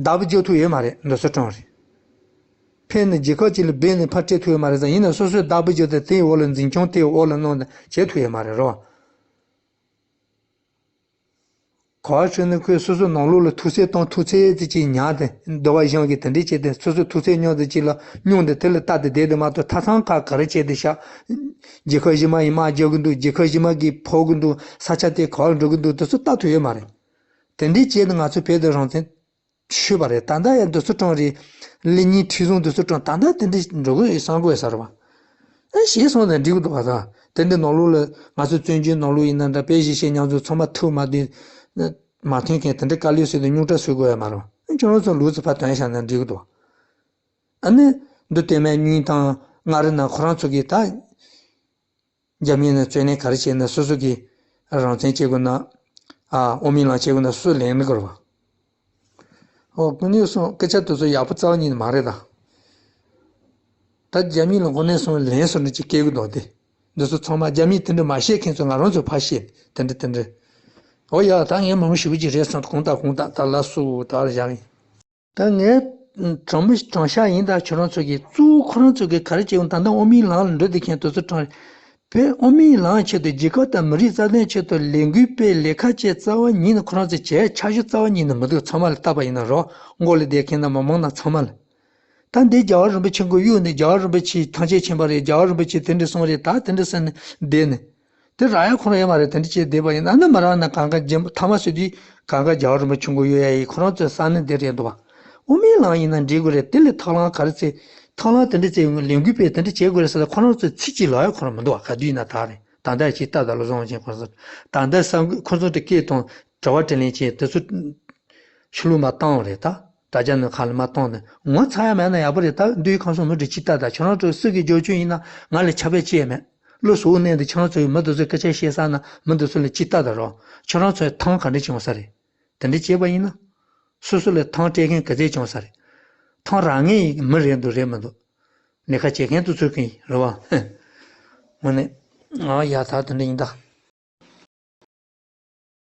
བརྡབ་རྒྱག་ཐུབ་ཡོད་མ་རེད། འདི་ཚོ་གྲངས་རེད། ཕེབས་ནས་རྒྱལ་ཁབ་ཅིག་ལ་སྦས་ནས་ཕར་སྤྲད་ཐུབ་ཡོད་མ་རེད་ཙང་ཡིན་ན་སོ་སོས་བརྡབ་རྒྱག་དེ་དེའི་འོག་ལ་འཛིན་སྐྱོང་དེའི་འོག་ལ་གནང་ནས་བྱེད་ཐུབ་ཡོད་མ་རེད་རེད་བ། ག་བ་ཞུས་ན་ཁོས་སོ་སོའི་ནང་ལོགས་ལ་ཐུགས་སྲས་དང་ཐུགས་སྲས་དེ་ཅིག་ཉར་ཏེ་འདོད་པ་གཞན་གྱིས་དེ་འདྲས་བྱས་ཏེ་སོ་སོའི་ཐུགས་སྲས་ཉོ་དེ་ཅིག་ལ་སྙུང་སྟེ་དེ་ལ་ལྟ་སྟེ་བསྡད་དེ་མ་གཏོགས་ཐ་ཚང་ཁ་ག་རེ་བྱས་ཏེ་ཤག་རྒྱལ་ཁབ་གཞན་མ་ཡིས་དམག་རྒྱག་གི་འདུག་རྒྱལ་ཁབ་གཞན་མ་གིས་ཕོག་གི་འདུག་ས་ཆ་དེ་ག་བར་འགྲོ་གི་འདུག་དེ་ཚོ་ལྟ་ཐུབ་ཡོད་མ་རེད། དེ་འདྲས་བྱས་ཏེ་ང་ཚོ་བོད་དེ་རང་བཙན་ཆོད་པ་རེད། ད་ལྟ་ཡང་འདི་ཚོ་གྲངས་རེད། ལི་ཉིན་ཁྲི་བཟུང་འདི་ཚོ་གྲངས་ད་ལྟ་དེ་འདྲ་འགྲོ་གི་ཡོད་བསམ་གི་ཡོད་ས་རེད་བ། ཨ་ཞེས་སོང་ཙང་འགྲིག་གི་འདུག་བ་ད། དེ་འདྲ་ནང་ལོགས་ལ་ང་ཚོ་བཙན་བྱོལ་ནང་ལོགས་ཡིན་ན་འདྲ་བོད་གཞིས་བྱེས་མཉམ་འཛོམས་ཚང་མ་ཐུག་མ་བསྡད་མ་ཐོན་མཁན་དེ་འདྲ་དཀའ་ལས་བཟོས་ཏེ་རྙོག་དྲ་བཟོ་དགོས་ཡ་མ་རེད་བ། ཨ་ཁྱོད་རང་ཚོ་ལུག་ཙི་ཕ་དོན་བཞག་ན་འགྲིག་གི་འདུག་ཨ་ནི་འདི་དེ་མེད་གཉིས་དང་ང་རེ་ན་ཁོ་རང་ཚོ་གིས་ད། རྒྱ་མིས་ནི་རྩོད་ལེན་ག་རེ་བྱས་ན་སོ་སོ་གིས་རང་བཙན་བྱེད་དགོས་ན། ཨ་དབུ་མའི་ལམ་བྱེད་དགོས་ན་སོ་སོས་ལེན་ནི་དགོས་རེད་བ། ཨོ་ཀུན་ནས་སོང་སྐད་ཆ་དེ་ཚོ་ཡག་པོ་རྩ་བ་ཉིད་ནས་མ་རེད་ད། ད་རྒྱ་མི་ལ་དངོས་གནས་སོང་ལན་སོང་ནས་ཅིག་སྐྱེལ་གི་འདུག་སྟེ། འདི་ཚོ་ཚང་མ་རྒྱ་མིས་དེ་འདྲ་མ་བཤད་མཁན་ཚོ་ང་རང་ཚོ་ཕར་བཤད་དེ་འདྲ་དེ་འདྲ། ཨོ་ཡ་ད་ངས་མང་པོ་ཞུ་གི་ཅིག་རེད་སོང་གོང་དང་གོང་དང་ད་ལ་སུ་ད་ལ་བཞག་ཡིན། ད་ངས་དྲང་མོ་དྲང་བཞག་ཡིན་ད་ཁྱོད་རང་ཚོ་གིས་གཙོ་བོ་ཁོ་རང་ཚོ་གིས་ག་རེ་བྱེད་འོང་ད་ལྟ་དབུ་མའི་ལམ་ལ་འགྲོ་བསྡད་མཁན་དེ་ཚོ་དྲང་། བོད་དབུ་མའི་ལམ་ཆེད་དུ་རྒྱལ་ཁབ་དང་མི་རིགས་རྩ་དོན་ཆེད་དུ་ལས་འགུལ་སྤེལ་ལས་ཀ་བྱས་རྩ་བ་ཉིད་ནས་ཁོ་རང་ཚོ་བྱས་ཆ་ཤོས་རྩ་བ་ཉིད་ནས་མི་འདུག་ཚང་མ་ལ་བལྟས་པ་ཡིན་ན་རོ་མགོ་ལ་བསྡད་མཁན་དང་མི་མང་ན་ཚང་མ་ལ། ད་འདི་རྒྱལ་བ་རིན་པོ་ཆེ་མགོ་གཡུག་ནས་རྒྱལ་བ་རིན་པོ་ཆེ་ཐམས་ཅད་མཁྱེན་པ་རེད། རྒྱལ་བ་རིན་པོ་ཆེ་དེ་འདྲ་གསུངས་རེད། ད་དེ་འདྲ་ཟེར་ནས་བསྡད་ནས། དེ་རག་ཡ་ཁོ་རང་ཡོད་མ་རེད། དེ་འདྲ་བྱས་བསྡད་པ་ཡིན་ན་ནི་མ་རག་ན་གང་ག་རྒྱ་ཐ་མ་སོད་དུས་གང་ག་རྒྱལ་བ་རིན་པོ་ཆེ་མགོ་གཡོག་ཡ་ཡིན། ཁོ་རང་ཚོའི་ས་གནས་འདི་རེད་འདུག་བ། དབུ་མའི་ལམ་ཡིན་ན་འགྲིག་གི་རེད། དེ་ལས་ཐབས་ལམ་ག་རེ་བཙལ། ཐབས་ལམ་དེ་འདྲ་བཙལ་ཡོང་། ལས་འགུལ་སྤེལ། དེ་འདྲ་བྱེད་དགོས་རེད་ཟེར་ལ་ཁོ་རང་ཚོའི་ཚིག་གཅིག་ལབ་ཡ་ཁོ་རང་མི་འདུག་བ། ག་དུས་ཡིན་ན་ད་རེད། ད་ལྟ་ཅིག་ལྟ་ད་ལོ་བཟང་བ་ཅན་ཁོ་ཚོ་ད་ལྟ་ས་ཁོ་ཚོ་དེ་སྐད་དང་དྲི་བ་དྲིས་ལན་བྱས་དེ་ཚོ་ཤུ་ལུ་མ་བཏང་བ་རེད། ད་དྲ་རྒྱ་ནང་ཁ་ལ་མ་བཏང་ནས་ངོ་ཚ་ཡ་མེད་ན་ཡག་པོ་རེད། ད་འདུས་ཁམས་སོང་མི་འདྲ་ཅིག་ལྟ། ད་ཁྱོད་རང་ཚོ་སུ་གི་རྒྱབ་སྐྱོར་ཡིན་ན་ང་ལ་ཆགས་པ་ཅི་ཡང་མེད། བློ་གཟུ་བོ་གནས་འདི་ཁྱེད་རང་ཚོ་ཡི་མི་འདི་ཚོས་སྐད་ཆ་བཤད་ས་ན་མི་འདི་ཚོ་ལ་ཅིག་ལྟ་ད་རོགས། ཁྱེད་རང་ཚོའི་ཐང་ག་འདྲ་བྱུང་ས་རེད། དེ་འདྲ་བྱས་པ་ཡིན་ན། སོ་སོ་ལ་ཐང་སྤྲད་མཁན་ག་ཚད་བྱུང་ས་རེད། ཐང་རག་མཁན་ཡི་མི་རེད་འདུག་རེད་མི་འདུག་ལས་ཀ་བྱེད་མཁན་དུ་ཚུད་མཁན་ཡིན་རེད་བ། དངོས་གནས། ང་ཡ་ད་དེ་འདྲ་ཡིན་ད།